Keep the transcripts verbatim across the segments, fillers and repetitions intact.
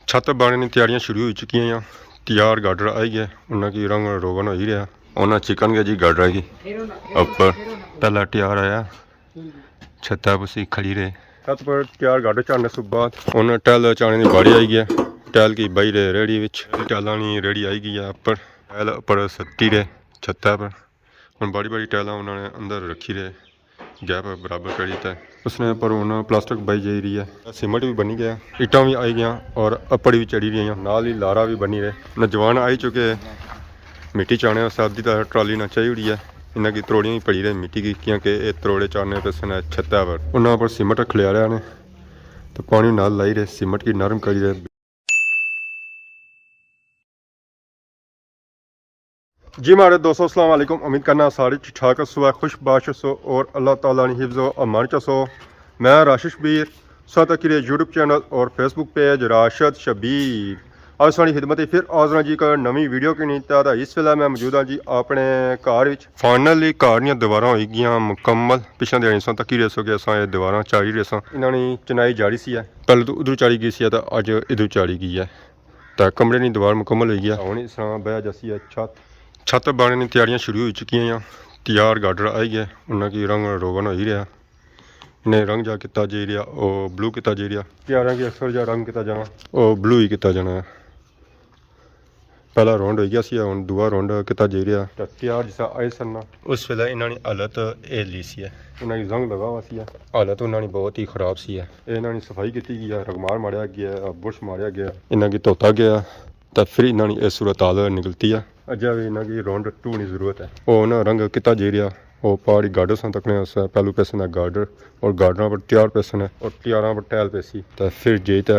چھت بننے نی تیاریاں شروع ہوئی چکی ہیں۔ تیار گارڈر آئی گئے، انہاں کی رنگ روغن ہوئی رہیا۔ انہاں چکن گیا جی گارڈر کی اپر، پہلا تیار آیا، چھتا پسی کھڑی رہے۔ چھت پر تیار گارڈر چڑھنے سے بعد انہاں ٹائل چڑھنے دی باری آئی گیا۔ ٹائل کی بئی رہے ریڑھی وچ، ٹائلاں نی ریڑھی آئی گئی ہے اپر۔ ٹائل اپر ستی رہے چھتا پر۔ ہن بڑی بڑی ٹائلاں انہاں نے اندر رکھی رہے، گیپ برابر کری دیتا ہے۔ اس نے پر ہن پلاسٹک بائی جائی رہی ہے، سیمنٹ بھی بنی گیا، اٹاں بھی آئی گیاں اور اپڑ بھی چڑھی رہی ہیں، نال ہی لارا بھی بنی رہے۔ نوجوان آئی چکے مٹی چانے واسطے، ادھی تاں ٹرالی نہ چاہی اڑی ہے۔ انہاں کی تروڑیاں بھی پڑی رہے مٹی کی، کیونکہ اے تروڑے چانے پیسن چھتا پر۔ انہاں پر سیمنٹ کھلیاریا نے تو پانی نال لائی رہے، سیمنٹ کی نرم کری رہے۔ جی مہاڑے دوستو، السلام علیکم۔ امید کرنا سارے ٹھیک ٹھاک ہسو، خوش باش ہسو اور اللہ تعالیٰ نی حفظ و امان چ ہسو۔ میں راشد شبیر، سو تکی رہے یوٹیوب چینل اور فیس بک پیج راشد شبیر۔ اج ساڑی خدمت پھر حاضر ہاں جی ایک نویں ویڈیو کی نہیں۔ تے اس ویلے میں موجود ہاں جی اپنے گھر وچ۔ فائنلی گھر نیاں دیواراں ہوئی گیاں مکمل۔ پچھلے دیہاڑی سو تکی رہے سو کہ اساں اے دیواراں چاڑھی رہے ساں۔ انہاں نی چنائی جاڑی سی ہے، پہلے تو ادھر چاڑھی گئی سی ہے تے اج ادھر چاڑھی گئی ہے۔ تے کمرے نی دیوار مکمل ہوئی گیا۔ ہن اس طرح بہیا جاسی ہے چھت۔ چھت بننے نی تیاریاں شروع ہوئی چکی ہیں۔ تیار گارڈر آئی گئے، انہاں کی رنگ روغن ہوئی رہیا۔ انہیں رنگ جا کیتا جائی رہیا، او بلو کیتا جائی رہیا۔ تیاراں کی اکثر جا رنگ کیتا جانا، او بلو ہی کیتا جانا ہے۔ پہلا راؤنڈ ہوئی گیا سی، ہن دوا راؤنڈ کیتا جائی رہیا۔ تے تیار جسا آئے سن نا، اس ویلے انہاں نی حالت اے لی سی ہے۔ انہاں کی زنگ لگا ہوا سی ہے۔ حالت انہاں نی بہت ہی خراب سی ہے۔ اے انہاں نی صفائی کیتی گئی ہے، رگمار ماریا گیا ہے، برش ماریا گیا ہے۔ انہاں کی دھوتا گیا ہے، تے پھر انہاں نی اے صورتحال نکلتی ہے۔ اجے وی انہاں کی راؤنڈ ٹو نی ضرورت ہے۔ او نا رنگ کیتا جائی رہیا، او پہاڑی گارڈر ساں تکنے اس پہلو پیسن ہے گارڈر، اور گارڈراں پر تیار پیسن ہے، اور تیاراں پر ٹائل پیسی، تے پھر جے تے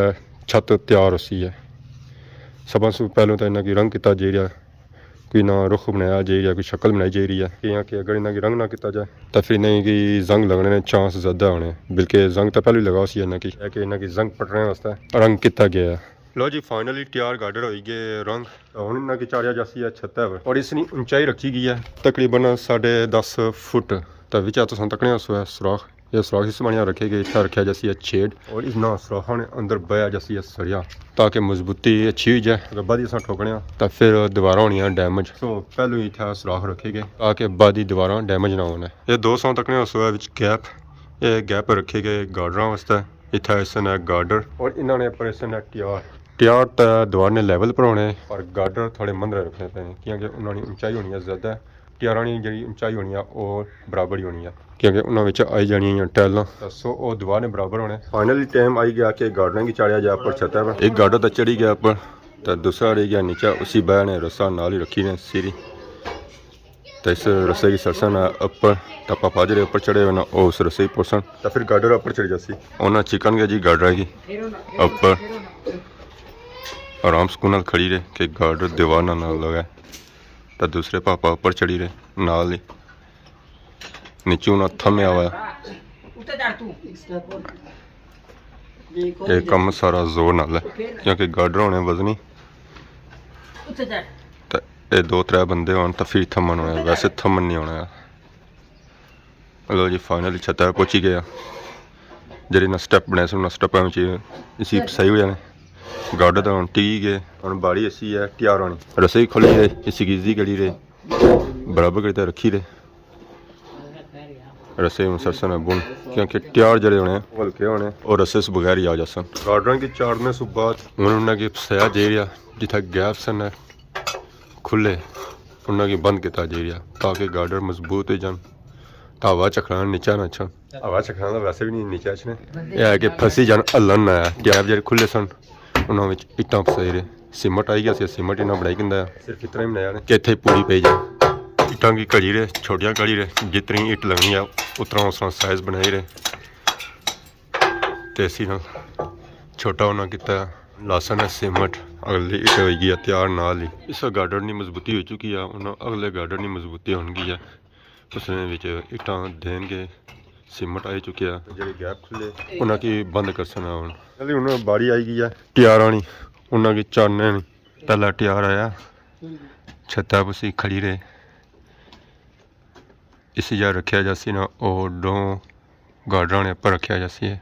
چھت تیار ہوسی ہے۔ سبھاں سوں پہلوں تے انہاں کی رنگ کیتا جائی رہیا، کوئی نہ رخ بنایا جائی رہیا، کوئی شکل بنائی جائی رہی ہے۔ کیاں کہ اگر انہاں کی رنگ نہ کیتا جائے، تے پھر انہاں کی زنگ لگنے نے چانس زیادہ ہونے، بلکہ زنگ تے پہلو ہی لگا ہوسی انہاں کی، ہے کہ انہاں کی زنگ پٹنے واسطے رنگ کیتا گیا ہے۔ لو جی، فائنلی تیار گارڈر ہوئی گئے رنگ۔ ہن انہاں کی چاڑھیا جاسی ہے چھتہ پر، اور اس نی اونچائی رکھی گئی ہے تقریباً ساڑھے دس فٹ۔ تے وچا تساں تکنے ہو سو ہے سوراخ، یہ سوراخ اس بنیا رکھے گئے، اتھا رکھیا جاسی ہے چھیڑ، اور انہاں سوراخاں نے اندر بہیا جاسی ہے سریا، تاکہ مضبوطی اچھی ہوئی جائے۔ اگر بعد اساں ٹھوکنے ہاں تاں پھر دیواراں ہونیاں ڈیمیج، سو پہلو ہی اتھا سوراخ رکھے گئے تاکہ بعد دی دیواراں ڈیمیج نہ ہونے۔ یہ دو ساں تکنے ہو سو ہے وچ گیپ، یہ گیپ رکھے گئے گارڈراں واسطے۔ اتھا اس نے گارڈر اور انہاں نے پر اس نے ٹیار۔ ٹیار تے دیوار نے لیول پر ہونے، پر گارڈر تھوڑے مندرے رکھنے پے، کیونکہ انہاں نی اونچائی ہونی ہے زیادہ، ٹیاراں نی جڑی اونچائی ہونی ہے او برابر ہی ہونی ہے، کیونکہ انہاں وچ آئی جانیاں ہیں ٹائلاں۔ تے سو او دیوار نے برابر ہونے۔ فائنلی ٹائم آئی گیا کہ گارڈراں کی چاڑھیا جائے اپر چھتہ پر۔ ایک گارڈر تے چڑھی گیا اپر، تے دوسرا رہ گیا نیچے، اسی بہنے رسا نال ہی رکھی نے سیری۔ تے اس رسے کی سرسن اپر، تے پاپا جڑے اپر چڑھے ہوئے نا، او اس رسے کی پرسن۔ تے پھر گارڈر اپر چڑھی جاسی۔ انہاں چکن گیا جی گارڈر کی اپر۔ آرام سکون نال کھڑی رہے کہ گارڈر دیوار نال نہ لگے۔ تے دوسرے پاپا اپر چڑھی رہے نال ہی۔ نیچے انہاں تھمیا ہوا ہے۔ اے کم سارا زور نال ہے، کیونکہ گارڈر ہونے وزنی۔ تے اے دو ترے بندے ہون تاں فیر تھمن ہونا، ویسے تھمن نہیں ہونا۔ لو جی، فائنلی چھتہ پہنچی گیا۔ جڑے نہ سٹیپ بنے سن، نہ سٹیپاں وچ اسی پسائی ہوئے نے۔ گارڈر تاں ہن ٹکی گئے۔ ہن باری اسی ہے ٹیار ہونی۔ رسے ہی کھلی رہے، اسی کی ایزی کری رہے۔ برابر کری تے رکھی رہے۔ رسے ہن سرسن بن، کیونکہ ٹیار جڑے ہونے، او ہلکے ہونے، اور رسے سے بغیر ہی آ جاسن۔ گارڈراں کی چاڑھنے سے بعد ہن انہاں کی پسایا جائی رہیا، جتھا گیپ سن ہے کھلے، انہاں کی بند کیتا جائی رہیا، تاکہ گارڈر مضبوط ہوئی جان، تاں ہوا چکھنا نیچا نہ اچھن۔ ہوا چکھنا تاں ویسے بھی نہیں نیچا اچھنے۔ یہ ہے کہ پھسی جان، ہلن نہ آیا۔ گیپ جڑے کھلے سن، انہاں وچ اٹاں پسائی رہے۔ سیمنٹ آئی گیا سی، سیمنٹ انہاں بنائی کندا ہے۔ صرف اتنا ہی بنایا نے کہ اتھے پوری پئی جائے۔ اٹاں کی گھڑی رہے، چھوٹیاں گھڑی رہے، جتنی اٹ لگنی ہے، اتنا اس طرح سائز بنائی رہے۔ تے اسی نال چھوٹا ہونا کیتا ہے۔ لاسن ہے سیمنٹ، اگلی اٹ ہوئی گئی ہے تیار نال ہی۔ اس گارڈر نی مضبوطی ہوئی چکی ہے، انہاں اگلے گارڈر نی مضبوطی ہون گئی ہے۔ اس نے وچ اٹاں دین کے سیمنٹ آئی چکیا، جڑے گیپ کھلے، انہاں کی بند کرسن ہن۔ چلی ہن باری آئی گئی ہے ٹیاراں نی، انہاں کی چڑھنے نی۔ پہلا ٹیار آیا، چھتا پسی کھڑی رہے۔ اسی جا رکھیا جاسی نا، او ڈو گارڈراں نے اپر رکھیا جاسی ہے۔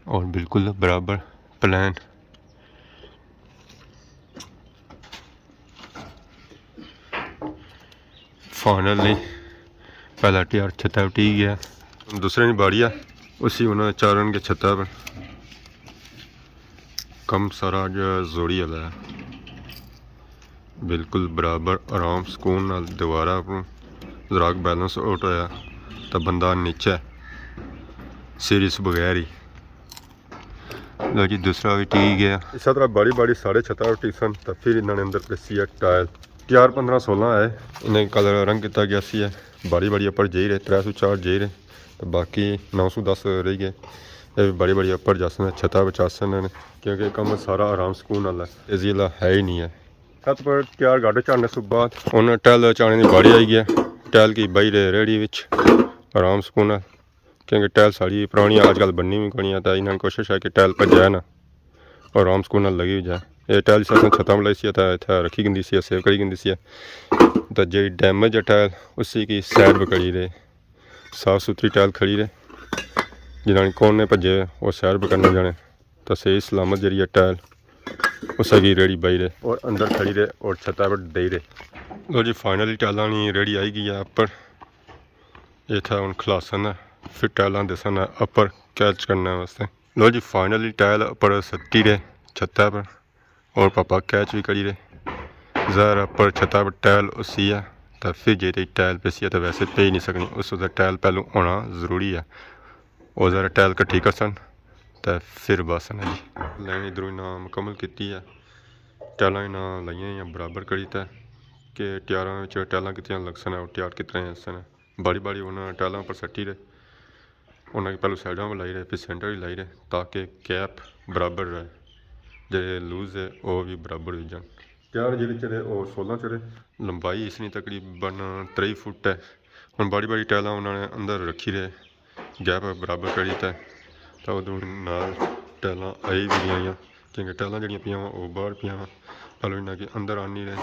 اور بالکل برابر پلین فائنلی پہلا ٹیار چھتا اٹھی گیا۔ دوسرے نی باڑی ہے، اسی انہاں چارن کے چھتا پر۔ کم سارا اج زوری والا ہے، بالکل برابر، آرام سکون نال دیوارا اپروں ذرا بیلنس آؤٹ ہویا، تاں بندہ نیچے سیریس بغیر ہی۔ لو جی، دوسرا بھی ٹی گیا۔ اس طرح باڑی باڑی سارے چھتا پر ٹی سن، تاں پھر انہاں نے اندر پیسی ہے ٹائل۔ ٹیار پندرہ سولہ ہے، انہیں کلر رنگ کیتا گیا سی ہے۔ باڑی باڑی اپر جائی رہے، ترے سو چار جائی رہے، تاں باقی نو سو دس رہی گئے۔ یہ بھی باڑی باڑی اپر جاسن، چھتا بچاسن نے، کیونکہ کم سارا آرام سکون والا ہے، تیزی والا ہے ہی نہیں ہے۔ چھت پر ٹیار گاڈے چڑھنے سے بعد انہاں ٹائل چانے دی باڑی آئی گیا۔ ٹائل کی بائی رہے ریڑھی وچ آرام سکون نال، کیونکہ ٹائل ساری پرانی آج کل بننی بھی کونی ہے، تاں انہاں نی کوشش ہے کہ ٹائل بھجے نہ، آرام سکون نال لگی ہوئی جائے۔ یہ ٹائل اساں چھتاں بلائی سی، تاں اتھا رکھی گندی سی، سیو کری گندی سی۔ تاں جیڑھی ڈیمیج ہے ٹائل، اسی کی سائڈ پہ کھڑی رہے، صاف ستھری ٹائل کھڑی رہے، جنہاں نے کون نے بھجے، وہ سائڈ پہ کرنے جانے۔ تاں صحیح سلامت جیڑھی ہے ٹائل، اسے کی ریڑھی بائی رہے اور اندر کھڑی رہے اور چھتا پر دئی رہے۔ لو جی، فائنلی ٹائلاں نی ریڑھی آئی گئی ہے اپر۔ اتھا ہن کھلاسن ہے، پھر ٹائلاں دیسن ہے اپر کیچ کرنے واسطے۔ لو جی، فائنلی ٹائل اپر سٹی رہے چھتا پر، اور پاپا کیچ بھی کری رہے۔ ظاہر ہے اپر چھتا پر ٹائل اسی ہے، تاں پھر جے ٹائل پیسی ہے تاں ویسے پئی نہیں سکنی، اس واسطے ٹائل پہلو ہونا ضروری ہے۔ او ذرا ٹائل کٹھی کرسن تے پھر بس نا جی۔ لائن ادھروں انہاں مکمل کیتی ہے، ٹائلاں انہاں لائیاں یا برابر کری تے کہ ٹیاراں وچ ٹائلاں کتنیاں لگسن اور ٹیار کتنے آسن۔ باڑی باڑی انہاں ٹائلاں پر سٹی رہے، انہاں کی پہلو سائیڈاں بھی لائی رہے، پھر سینٹر بھی لائی رہے، تاکہ گیپ برابر رہے، جے لوز ہے وہ بھی برابر ہو جان۔ ٹیار جیڑے چڑھے او سولہ چڑھے۔ لمبائی اس نی تقریباً تریہی فٹ ہے۔ ہن باڑی باڑی ٹائلاں انہاں نے اندر رکھی رہے، گیپ برابر کری تے، تاں ادھروں نال ٹائلاں آئی بھی گئیاں، کیونکہ ٹائلاں جیڑیاں پیاں واں او باہر پیاں واں، پہلو انہاں کی اندر آنی رہے،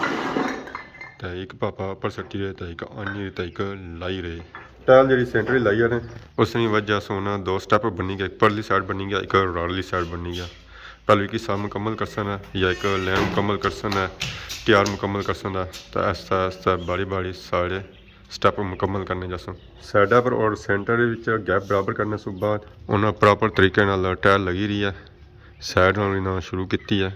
تے ایک پاپا اپر سٹی رہے، تے ایک آنی رہے، تے ایک لائی رہے۔ ٹائل جیڑی سینٹر لائی نے، اس نی وجہ سے انہاں دو سٹیپ بنی گئے، ایک پرلی سائیڈ بنی گیا، ایک رارلی سائیڈ بنی گیا۔ پہلو ایک حصہ مکمل کرسن ہے یا ایک لین مکمل کرسن ہے، ٹیار مکمل کرسن ہے، تو آہستہ آہستہ باڑی باڑی سارے سٹیپ مکمل کرنے جاسن۔ سائیڈاں پر اور سینٹر وچ گیپ برابر کرنے سے بعد انہاں پراپر طریقے نال ٹائل لگی رہی ہے، سائیڈ نال انہاں شروع کیتی ہے۔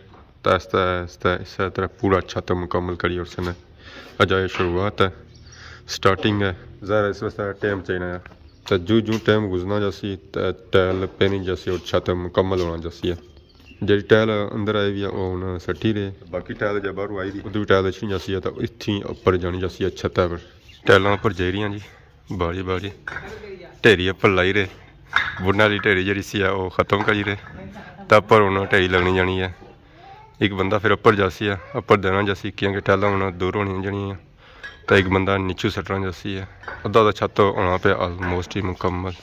تے آہستہ آہستہ اسے طرح پورا چھت مکمل کری اٹھسن۔ اجاں اے شروعات ہے، سٹارٹنگ ہے، ظاہر ہے اس واسطے ٹائم چاہینا ہے۔ تے جوں جوں ٹائم گزرنا جاسی تے ٹائل پینی جاسی اور چھت مکمل ہونا جاسی ہے۔ جیڑی ٹائل اندر آئی وی ہے، او ہن سٹی رہے۔ باقی ٹائل جے باہروں آئی دی، ادھر وی ٹائل اچھنی جاسی ہے، تے اتھی اپر جانی جاسی ہے چھتا پر۔ ٹائلاں اپر جائی رہیاں جی۔ باڑی باڑی ڈھیری اپر لائی رہے، بننے والی ڈھیری جیڑی سی ہے، او ختم کری رہے، تے اپر ہن ڈھیری لگنی جانی ہے۔ ایک بندہ پھر اپر جاسی ہے، اپر دینا جاسی، کیونکہ ٹائلاں ہن دور ہونیاں جانیاں، تے ایک بندہ نیچو سٹنا جاسی ہے۔ ادھا ادھا چھت ہونا پیا آلموسٹ ہی مکمل۔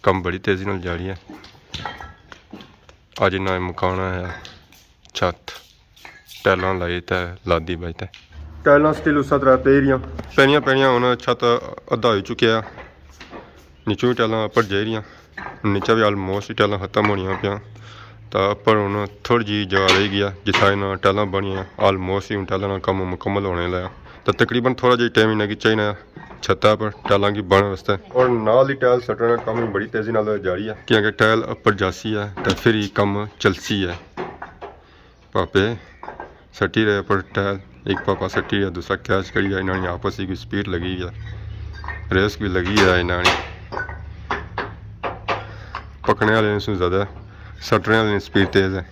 کم بڑی تیزی نال جاری ہے۔ اج انہاں مکانا ہے چھت، ٹائلاں لائی تے لادی بائی تے۔ ٹائلاں سٹل اسے طرح پئی رہیاں، پینیاں پینیاں ہن چھت ادھا ہوئی چکیا ہے۔ نیچوں وی ٹائلاں اپر جائی رہیاں، نیچے وی آلموسٹ ٹائلاں ختم ہونیاں پیاں۔ تاں اپر ہن تھوڑی جی جگہ رہی گیا، جتھاں انہاں ٹائلاں بنیاں، آلموسٹ ہی ہن ٹائلاں نا کم مکمل ہونے لگا۔ تاں تقریباً تھوڑا جہی ٹائم انہاں کی چاہینا چھتا پر ٹائلاں کی بنن واسطے۔ اور نال ہی ٹائل سٹنے نا کم وی بڑی تیزی نال جاری ہے، کیونکہ ٹائل اپر جاسی ہے تے پھر ہی کم چلسی ہے۔ پاپے سٹی رہے اپر ٹائل، ایک پاپا سٹی رہا، دوسرا کیچ کری رہا۔ انہاں نی آپس وچ کوئی سپیڈ لگی ہے، ریس وی لگی ہے انہاں نی۔ پکنے والے سوں زیادہ سٹنے والے نی سپیڈ تیز ہے۔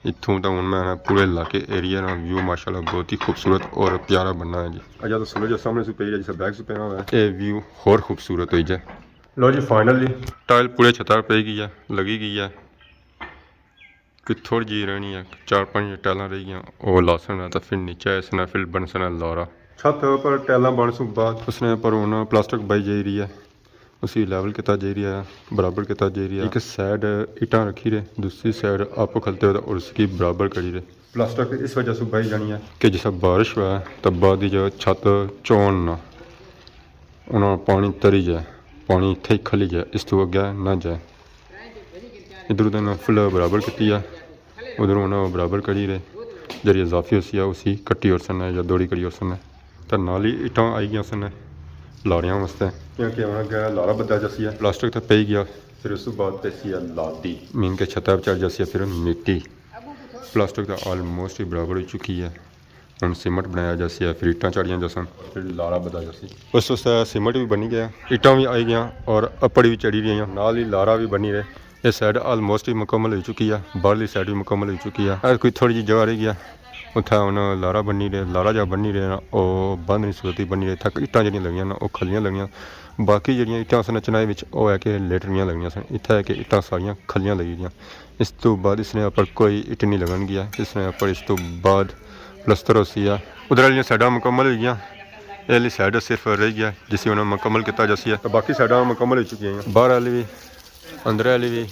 اتھوں تاں ہن میں نا پورے علاقے ایریا نا ویو ماشاءاللہ بہت ہی خوبصورت اور پیارا بننا ہے جی۔ اجاں تاں سورج سامنے سوں پئی رہیا، جس بیک سوں پینا ہویا، اے ویو ہور خوبصورت ہوئی جائے۔ لو جی، فائنلی ٹائل پورے چھتا پئی گئی ہے، لگی گئی ہے۔ کوئی تھوڑی جی رہنی ہے، چار پنج ٹائلاں رہی گیاں، او لاسن ہے تاں پھر نیچے اس نا پھر بنسن ہے لارا۔ چھت پر ٹائلاں بن سوں بعد اس نے پر ہن پلاسٹک بائی جائی رہی ہے۔ اسی لیول کیتا جائی رہیا ہے، برابر کیتا جائی رہیا ہے۔ ایک سائیڈ اٹاں رکھی رہے، دوسری سائیڈ آپ کھلتے ہوئے اور اس کی برابر کری رہے۔ پلاسٹک اس وجہ سے بائی جانی ہے کہ جسا بارش ہوا ہے تو بعد جو چھت چون نہ، انہاں پانی تری جائے، پانی اتھے ہی کھلی جائے، اس تو اگے نہ جائے۔ ادھر ادھر انہاں فل برابر کیتی ہے، ادھر انہاں برابر کری رہے، جڑی اضافی ہوسی ہے اسی کٹی اور سن ہے یا دوڑی کری اور سن ہے۔ تے نال ہی اٹاں آئی گیاں سن لاریاں واسطے، کیونکہ انہاں اگے لارا بدھا جاسی ہے۔ پلاسٹک تے پئی گیا، پھر اس تو بعد پیسی ہے لادی، مین کے چھتا پر چڑھ جاسی ہے۔ پھر مٹی، پلاسٹک تے آلموسٹ ہی برابر ہوئی چکی ہے۔ ہن سیمنٹ بنایا جاسی ہے، پھر اٹاں چڑھیاں جاسن، پھر لارا بدھا جاسی۔ اس واسطے سیمنٹ بھی بنی گیا، اٹاں بھی آئی گیاں اور اپڑ بھی چڑھی رہی ہیں، نال ہی لارا بھی بنی رہے۔ یہ سائیڈ آلموسٹ ہی مکمل ہوئی چکی ہے، باہرلی سائیڈ بھی مکمل ہوئی چکی ہے۔ اے کوئی تھوڑی جی جگہ رہ گیا، اتھا ہن لارا بنی رہے، لارا جا بنی رہے نا، او بند نہیں صورتی بنی رہے۔ اتھا اٹاں جڑیاں لگیاں نا، او کھلیاں لگیاں۔ باقی جڑیاں اٹاں سن چنائی وچ، او ہے کہ لیٹریاں لگیاں سن، اتھا ہے کہ اٹاں ساریاں کھلیاں لگی دیاں۔ اس تو بعد اس نے اپر کوئی اٹ نہیں لگن گیا، اس نے اپر اس تو بعد پلستر ہو سی ہے۔ ادھر والی سائیڈاں مکمل ہوئی گیاں، اے والی سائیڈ صرف رہ گیا جس انہوں مکمل کیتا جاسی ہے۔ تو باقی سائیڈاں مکمل ہو چکی ہیں، باہر والی بھی، اندر والی بھی،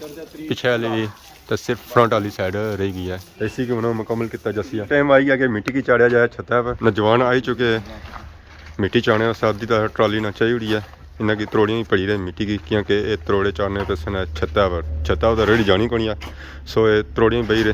پیچھے والی بھی، تو صرف فرنٹ والی سائیڈ رہ گئی ہے۔ اسی کو انہوں مکمل کیتا جاسی ہے۔ ٹائم آئی گیا کہ مٹی کی چاڑیا جائے چھتا پر۔ نوجوان آئی چکے، مٹی چانے واسطے ادھی تاں ٹرالی نہ چاہی اڑی ہے۔ انہاں کی تروڑیاں ہی پڑی رہے مٹی کی، کیونکہ اے تروڑے چانے پہ سن چھتا پر، چھتا تے ریڑھی جانی کونی ہے۔ سو اے تروڑیاں ہی بہی رہے،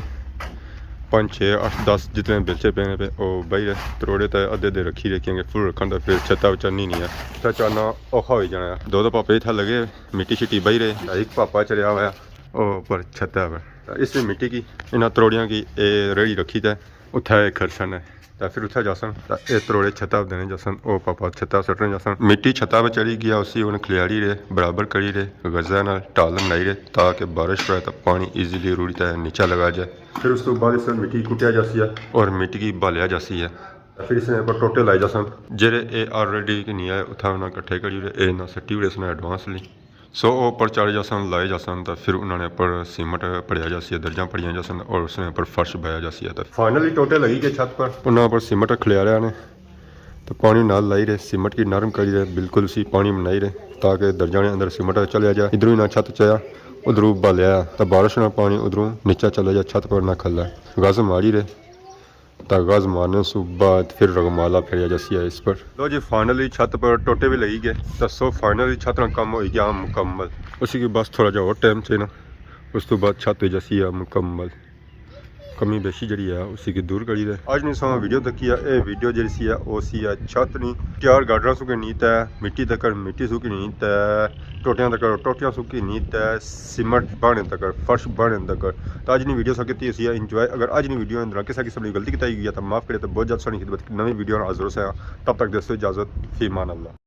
پانچ، چھ، اٹھ، دس جتنے بیلچے پینے پہ، او بہی رہے۔ تروڑے تے ادھے ادھے رکھی رہے، کیونکہ فل رکھن تے پھر چھتا پر چڑھنی نہیں ہے۔ تے چانا اوکھا ہوئی جانا ہے۔ دو دو پاپے اتھا لگے، مٹی شٹی بہی رہے، ایک پاپا چڑھیا ہوا ہے او پر چھتا پر۔ تے اس مٹی کی، انہاں تروڑیاں کی اے ریڑھی رکھی تے اتھا اے کھڑسن ہے۔ تے پھر اتھا جاسن تے اے تروڑے چھتا پر دینے جاسن، او پاپا چھتا سٹنے جاسن۔ مٹی چھتا پر چڑھی گیا، اسی ہن کھلیاڑی رہے، برابر کری رہے، غزہ نال ٹال بنائی رہے تاکہ بارش پے تے پانی ایزیلی روڑی تے نیچا لگا جائے۔ پھر اس تو بعد اس نال مٹی کٹیا جاسی ہے اور مٹی کی بالیا جاسی ہے۔ تے پھر اس نے اپر ٹوٹے لائے جاسن۔ جیڑے اے آلریڈی کہ نہیں آئے، اتھا انہاں کٹھے کری رہے، اے نہ سٹی اڑے اس نے ایڈوانس لی۔ سو او اپر چڑھ جاسن، لائے جاسن، تے پھر انہاں نے اپر سیمنٹ پڑیا جاسی، درجاں پڑیاں جاسن اور اس نے اپر فرش بایا جاسی۔ تے فائنلی ٹوٹے لگی گئے چھت پر۔ انہاں اپر سیمنٹ کھلیاریا نے، تے پانی نال لائی رہے، سیمنٹ کی نرم کری رہے، بالکل اسی پانی بنائی رہے تاکہ درجاں نے اندر سیمنٹ چلیا جائے۔ ادھروں ہی نہ چھت چایا، ادھروں بالیا، تے بارش نہ پانی ادھروں نیچا چلا جائے، چھت پر نہ کھلا۔ غز ماری رہے۔ تے غز مارنے سو بعد پھر رگمالا پھیریا جاسی ہے اس پر۔ لو جی، فائنلی چھت پر ٹوٹے بھی لگی گئے۔ تے سو فائنلی چھت نا کم ہوئی گیا مکمل۔ اسی کی بس تھوڑا جہا اور ٹائم چاہینا، اس تو بعد چھت ہوئی جاسی ہے مکمل۔ کمی بیشی جڑی ہے اسی کی دور کری دے۔ اج نی ساں ویڈیو تکی ہے، اے ویڈیو جڑی سی ہے او سی ہے چھت نی، ٹیار گارڈراں سو کی نیت ہے، مٹی تکر مٹی سو کی نیت ہے، ٹوٹیاں تکر ٹوٹیاں سو کی نیت ہے، سیمنٹ بانے تکر، فرش بانے تکر۔ تے اج نی ویڈیو سا کیتی اسی ہے انجوائے۔ اگر اج نی ویڈیو اندر کسا قسم نی غلطی کیتی گئی ہے تے معاف کرے، تے بہت جلد ساڑی خدمت نویں ویڈیو نال حاضر ہوساں۔ تب تک دوستو اجازت، فی امان اللہ۔